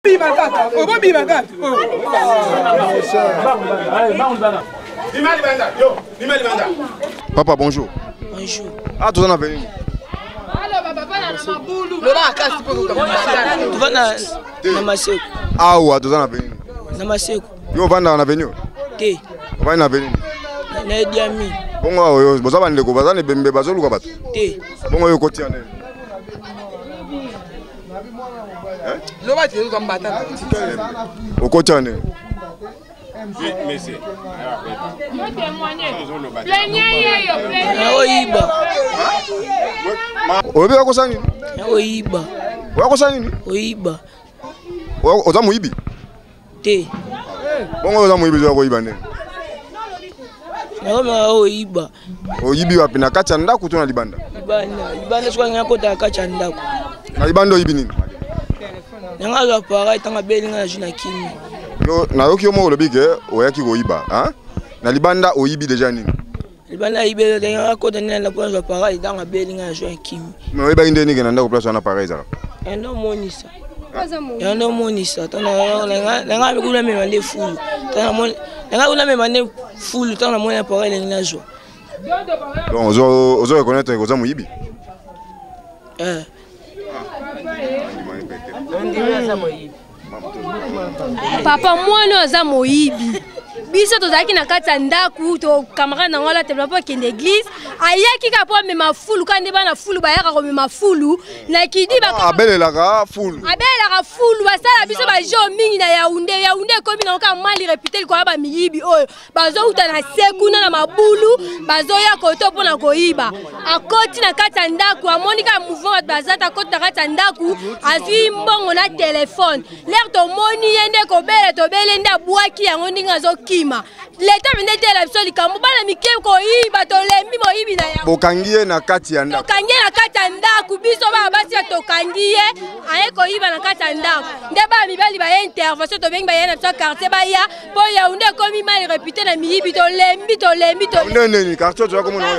Bima kaka, obobima kaka. Papa, bonjour. Bonjour. Ah, toza na veni. Toza na na Maseko. Awa toza na veni. Na Maseko. Yo ovandaka na veni? Te. Ovandi na veni? Na Idi Amin. Bongo awa oyo boza bandeko baza na ebembe bazoluka bato? Te. Bongo oyo okoti ya nini? Loba te ozoka mbata. Okoti ya nini? Naoyiba. Olobi okosa nini? Naoyiba. Okosa nini? Oyiba. Oza moyibi? Te. Bongo oza moyibi oza koyiba ndenge? Nakomaka oyiba. Oyibi wapi na kati ya ndako to na libanda? Libanda, libanda soki ngai nakota na kati ya ndako. Na libanda oyibi nini? Nanga azwa appareil ntango abeli ngai nazwi na kimi. Yo nayoki yo moko olobi ke oyaki koyiba, hein? Na libanda oyibi deja nini? Libanda ayibi ndenge akota nde na ndako nazwa appareil ntango abeli ngai nazwi na kimi. Mais oyebaki nde nini ke na ndako place wana appareil ezalaka? Yando omonisa. Yando omonisa ntango nanga kuna mema nde fulu. Nanga kuna mema nde fulu ntango namoni appareil elingi nazwa. Donc ozo ozo reconnaître que oza moyibi? Eh. Papa mwana oyo aza moyibi. Biso tozalaki na kati ya ndako to camarade na ngai alatela mpo akende eglise ayaki kaka mpo amema fulu kaka nde bana fulu bayaka komema fulu na kidi abelelaka fulu abelelaka fulu basala biso bajo mingi na yaunde yaunde ekomi nango kaka mali repute likolo ya bamiyibi oyo bazouta na se kuna na mabulu bazoya koto mpo na koyiba akoti na kati ya ndako amoni kaka mouvement bato baza te akoti na kati ya ndako azwi mbongo na telefone lere tomoni ye nde kobela tobele nde abwaki yango ndenge azokima leta mpenza eteyela biso likambo bana mike koyiba tolembi moyibi na yango bokangi ye na kati ya ndako tokangi ye na kati ya ndako biso bana basi ya tokangi ye aye koyiba na kati ya ndako nde bana mibali baye intervention tobengi baye na biso ya quartier baya mpo Yaounde ekomi mal réputé na miyibi tolembi tolembi Yaounde nini quartier toza komona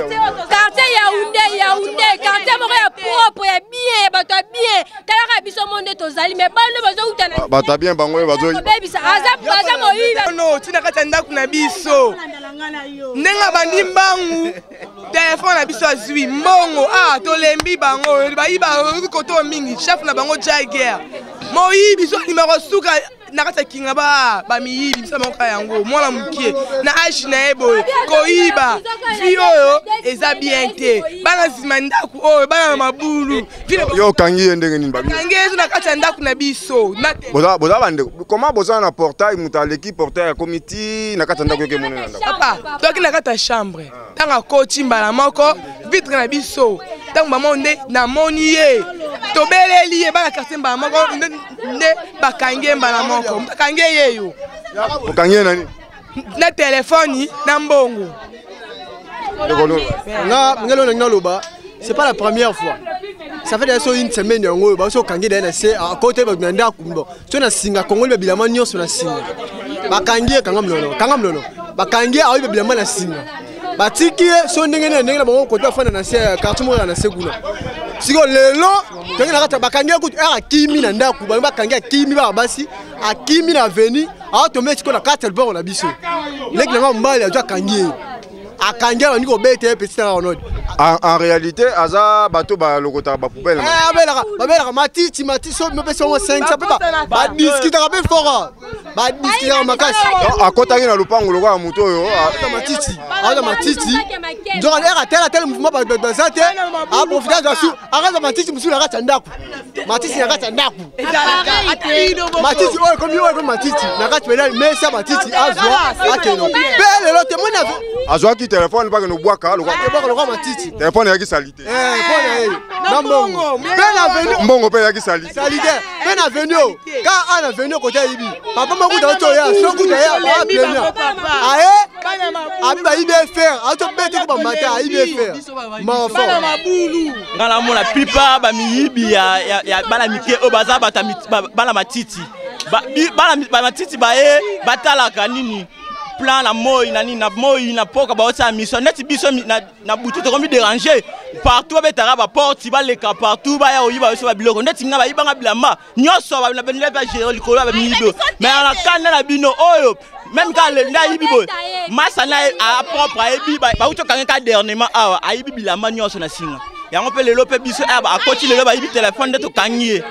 quartier Yaounde Yaounde quartier moko ya propre ya bien ya bato ya bien talaka biso mo nde tozali mais bano bazouta na bato ya bien bango oyo bazobebisa aza moyibi no tina kati ya ndako na biso ndenge abandi mbangu telefone na biso azwi mbongo ah tolembi bango bayiba koto mingi chef na bango jager moyibi so nimero suka na kati ya kinga ba bamiyibi biso bango kaka yango mwana mokie na age na ye boye koyiba vi oyo eza bien te bana nsima ndako oyo bana na mabulu yo okangi ye ndenge nini bakangi ye na kati ya ndako na biso boza bandeko koma boza na portail moto aleki portail akomi ti na kati ya ndako yoke monene na ndako papa toyaki na kati ya chambre ntango akoti mbala moko vitre na biso ntango bamoni nde namoni ye tobeleli ye bana quartier mbala moko nde bakangi ye mbala moko bakangi ye yeyo okangi ye nani na telefoni na mbongo nga ngelo nalingi naloba c'est pas la première fois ça fait déjà so une semaine yango oyo baso okangi daye na se akota bato na ndako bon so na singa kongoli babilama nyonso na singa bakangi ye kanga mlono kanga mlono bakangi ye aoyi babilama na singa batiki ye so ndenge nini ndenge na bango kote afanda na se quartier moko na se kuna sikoyo lelo toyaki na kati bakangi ye kutu ere akimi na ndako bango bakangi akimi baka basi akimi na aveni aotombe sikoyo na kati ya lupango na biso leki na nga mobali azwi akangi ye akangi abandi kobeta ye pesi na Arnold. En, en réalité aza bato balokotaka bapoubele eh, abelaka babelaka matiti matiti so mopesi yango 500 mpe badiskitaka mpe fort badiskitaka makasi akotaki na lopango lokola moto oyo aza matiti aza matiti nzoka ere atala atala mouvement bato baza te aprofite azwa su akaza matiti mosusu na kati ya ndako matiti na kati ya ndako matiti oyo ekomi oyo ekomi matiti na kati pena mesa matiti azwa akende mpe lelo te moni azwaki telefone mpo akende kobwaka lokwa lokwa matiti telefone eyaki salite eh, mpo na ye na mbongo mpe na venu mbongo mpe eyaki salite salite mpe na venu oyo ka a na venu kote ayibi papa makuta otoya sokuta ye aplenia aye abi bayibi efere atobete ko bamata ayibi efere mawa mabulu nga namona plupart bamiyibi ya, ya, ya bana mike oyo baza bato bana matiti ba, bana ba matiti baye batalaka nini baplan na moi na nini na moi na poka baosala mission neti biso na butu tokomi déranger partout, babetaka baporte, baleka partout, baya koyiba biso babiloko. Neti nga bayibanga bilamba nyonso bagere likolo ya bamiyibi. Mais na kanda na bino oyo, même ka nde ayibi boye, masa na apropre ayebi, bauti okange ka dernièrement awa, ayibi bilamba nyonso na singa yango. Mpe lelo mpe biso akoti lelo, bayibi telefone nde tokangi ye.